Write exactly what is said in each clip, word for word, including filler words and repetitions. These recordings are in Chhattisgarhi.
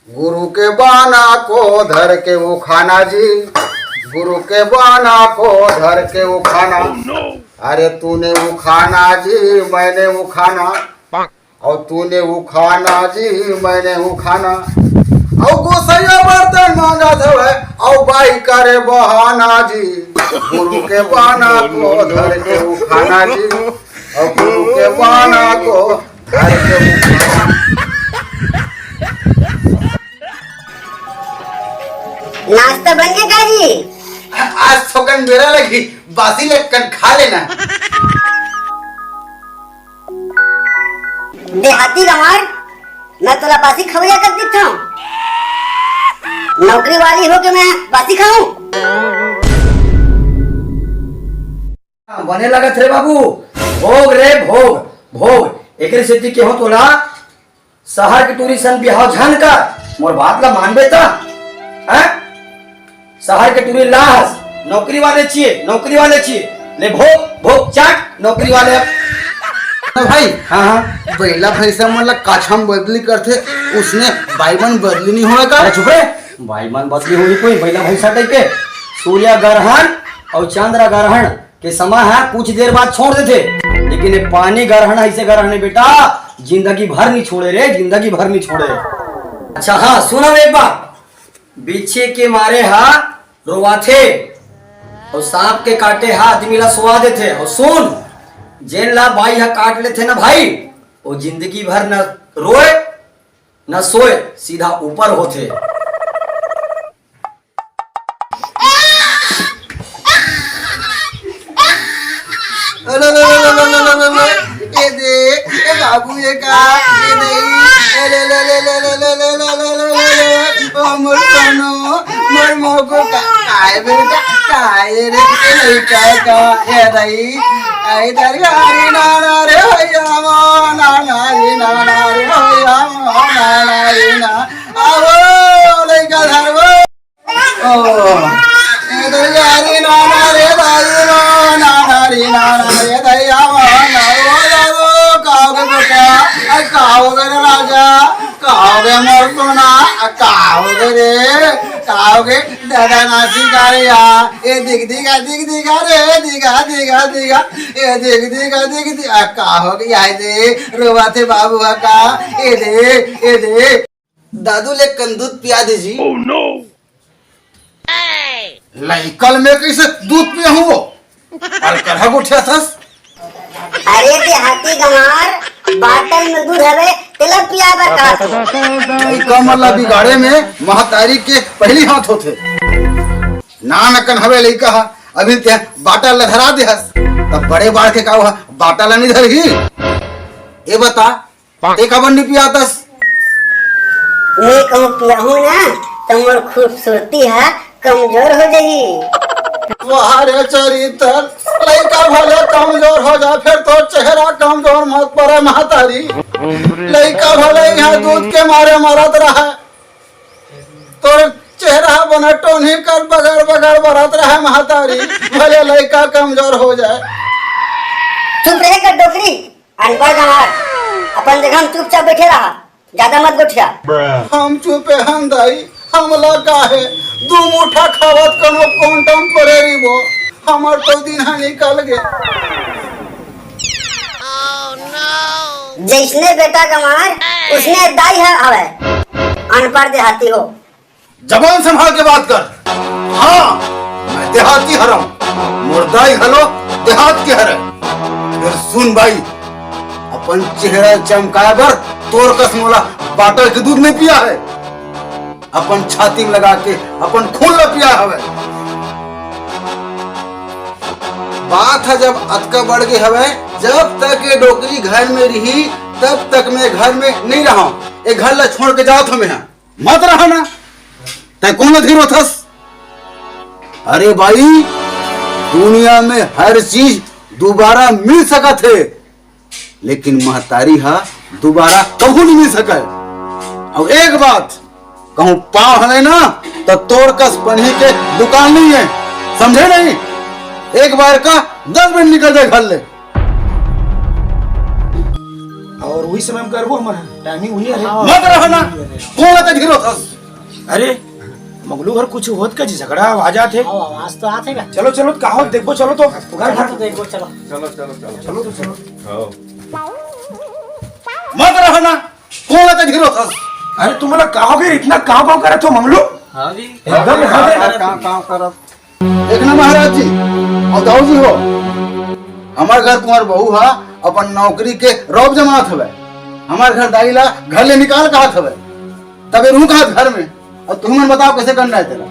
गुरु के बाना को धर के उखाना जी, गुरु के बाना को धर के उखाना। अरे तूने उखाना जी, मैंने उखाना, और तूने उखाना जी, मैंने उखाना, और गोसैया बर्तन मांजत हवय, और बाई करे बहाना जी। गुरु के बाना को धर के उखाना जी, और गुरु के बाना को धर के उखाना। नाश्ता बन गया का जी? आज थोकन बेरा लगही, बासी लक्कन खा लेना। देहाती गंवार, मैं तोला बासी खवैया कर देता हूँ। नौकरी वाली हो के मैं बासी खाऊं? बने लगत रे बाबू, भोग रे भोग, भोग। एकरे सेती केहो तोला, शहर के टूरी सन बिहाव झन कर। मोर बात ला मानबे त, हैं? शहर के टूरी लाहस, नौकरी वाले चाहिए, नौकरी वाले चाहिए। ले भोग, भोग चाट, नौकरी वाले। तो भाई, हाँ हाँ। बैला भैंसा मन ला काछा में बदली करथे, उसने बाई मन बदली नहीं होय का? अरे चुप रे, बाई मन बदली होही कोई बैला भैंसा टाइप के। सूर्य ग्रहण और चंद्र ग्रहण के समय ह कुछ देर बाद छोड़ देथे, लेकिन ये पानी ग्रहण ऐसे ग्रहण है बेटा, जिंदगी भर नहीं छोड़े रे, जिंदगी भर नहीं छोड़े। अच्छा हाँ, सुनो एक बात, बिच्छी के मारे हा रोवाथे और सांप के काटे हा आदमी ला सुवा देथे। और सुन, जेन ला बाई हा काट लेथे ना भाई, वो जिंदगी भर न रोए न सोए, सीधा ऊपर होथे। ए दे, ए बाबू, ये का, ए दई, ए ले ले ले ले ले ले ले ले ले ले ले ले, ओ मोर सोनू, मोर मोगो का, काय बेटा, काय रे, ए लइका का, ए दई, आई दरिया रे नाना रे होया मो, नाना रे नाना रे होया मो, नाना रे ना, आवो, लइका धरवो। ओ, ए दरिया रे नाना रे दाई रो, नाना रे नाना रे दैया माना, ओ दादो, काओगे बेटा, आ काओगे रे राजा, काओगे मोर सोना, आ काओगे रे, काओगे दादा नासी गाड़िया, ए दिख दिखा, दिख दिखा रे, दिखा, दिखा, दिखा, ए दिख दिखा, दिख दिखा, आ काओगे, आए दे, रोवा थे बाबू का, ए दे, ए दे। दादू ले कन दूध पिया दे जी। लइकल में कैसे दूध पिया हूँ वो? अलकरहा गोठिया थस। अरे देहाती गंवार, बाटल में दूध हवे, तेला पिया बर कहत हूँ। लइका मन ला बिगाड़े में महतारी के पहली हाथ होथे। नान अकन हवे लइका हा, अभी ते बाटल ला धरा दे हस, तब बड़े बाढ़ के का हुआ, बाटल ला नहीं धरही। ए बता, ते काबर नी पियातस? मैं कहूँ पियाहूँ ना, तो मोर खूबसूरती हा कमजोर हो जाही। वाह रे चरित्र, लइका भले कमजोर हो जाए, फिर तोर चेहरा कमजोर मत पड़े महतारी। लइका भले यहाँ दूध के मारे मरत रहे, तोर चेहरा बने टोनी कर बगर बगर बरत रहे महतारी, भले लइका कमजोर हो जाए। चुप रहे कर डोकरी, अनपढ़ गंवार, अपन जगह में चुपचाप बैठे रहा, ज्यादा मत गोठिया। हम चुपे हन दाई, हमला का हे, दू मुठा खावत कनो कोंटम परे रिबो, हमर तो दिन हा निकल गे। जैसने बेटा गंवार, उसने दाई ह-, हवे। अनपढ़ देहाती हो। जबान संभाल के बात कर। हाँ, मैं देहाती हरम, मोर दाई घलो देहात के हरे। फिर सुन भाई, अपन चेहरा चमकाए बर तोर कस मोला बाटल के दूध नहीं पिया है, अपन छाती में लगा के अपन खून ला पिया हवे। बात ह जब अतका बढ़ गे हवे, जब तक ये डोकरी घर में रही, तब तक मैं घर में नहीं रहा। ये घर ला छोड़ के जात हूँ मैं। मत रहा ना, तै कौन अधीर होथस? अरे भाई, दुनिया में हर चीज दोबारा मिल सकत हे, लेकिन महतारी हा दोबारा कभू नहीं मिल सके। और एक बात कहूँ, पाँव हले ना, तो तोर कस पनही के दुकान नहीं है, समझे नहीं? एक बार का दस मिनट निकल जाए घर ले। अउ वही समय में करबो हमर टाइमिंग वही हे। मत रहो ना, कोन ला घेरो थस? अरे मंगलू, घर कुछ होत का झगड़ा आवाज आत हे। हाँ, आवाज तो आत हे का? चलो चलो, का होत देखबो, चलो तो घर घर तो देखबो, चलो। चलो चलो चलो। चलो तो चलो। मत रहो ना, कोन ला घेरो थस? अरे तुम लोग का हो गए, इतना काव काव करत हो मंगलू? हाँ जी। एकदम यहाँ पे काव काव करत। देखना महाराज जी अउ दाऊ जी हो, हमर घर तुम्हर बहू हा अपन नौकरी के रौब जमात हवय। हमर घर दाई ला घर ले निकाल कहत हवय, तबे रहूं कहत घर में। अउ तुमन बताओ कैसे करना हे तेला?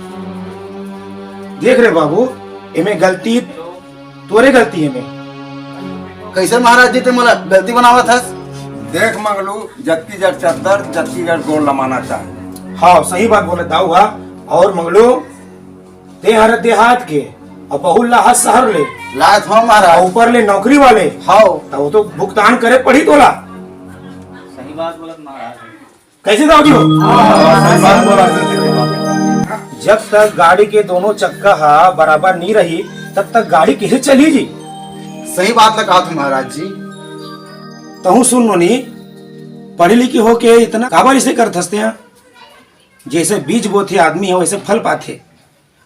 देख रे बाबू, एमे गलती तोरे गलती हे में। कैसे महाराज जी ते मोला गलती बनावत हस? देख मंगलू, जतकी जड़ चद्दर, जतकी जड़ गोड़ लमाना चाहे। हाँ, सही बात बोले दाऊ हा। अउ मंगलू, ते हर देहात के, अउ बहू ला हा शहर ले, लात हो महाराज। अउ ऊपर ले नौकरी वाले, हाँ। त वो तो भुगतान करे पड़ी तोला। सही बात बोलत महाराज। कैसे दाऊ जी हो? जब तक गाड़ी के दोनों चक्का हा बराबर नहीं रही, तब तक गाड़ी कैसे चली जी? सही बात ला कहा तुम महाराज जी। तहूँ सुन नोनी, पढ़ी लिखी होके इतना काबर इसे करत हस तें? जैसे बीज बोथे आदमी ह, वैसे फल पाथे।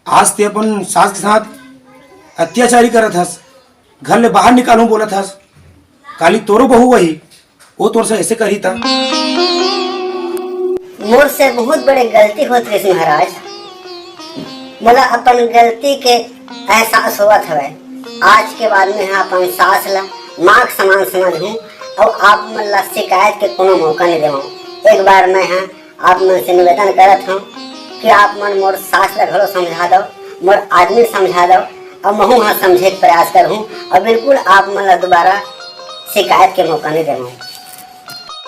आज ते अपन सास के साथ अत्याचारी करत हस, घर ले बाहर निकालूं बोलत हस, काली तोरो बहू वही, वो तोर से ऐसे करही ता। मोर से बहुत बड़े गलती होत रहिस महाराज, मोला अपन गलती के एहसास होवत हवय। आज के बाद मैं ह अपन सास ला माँ के समान समझहूँ अउ आप मन ला शिकायत के कोनो मौका नहीं देवंव। एक बार मैं ह आप मन से निवेदन करत हंव कि आप मन मोर सास ला घलो समझा दव, मोर आदमी ला समझा दव, अउ महू ह समझे के प्रयास करहूँ, अउ बिल्कुल आप मन ला दोबारा शिकायत के मौका नहीं देवंव।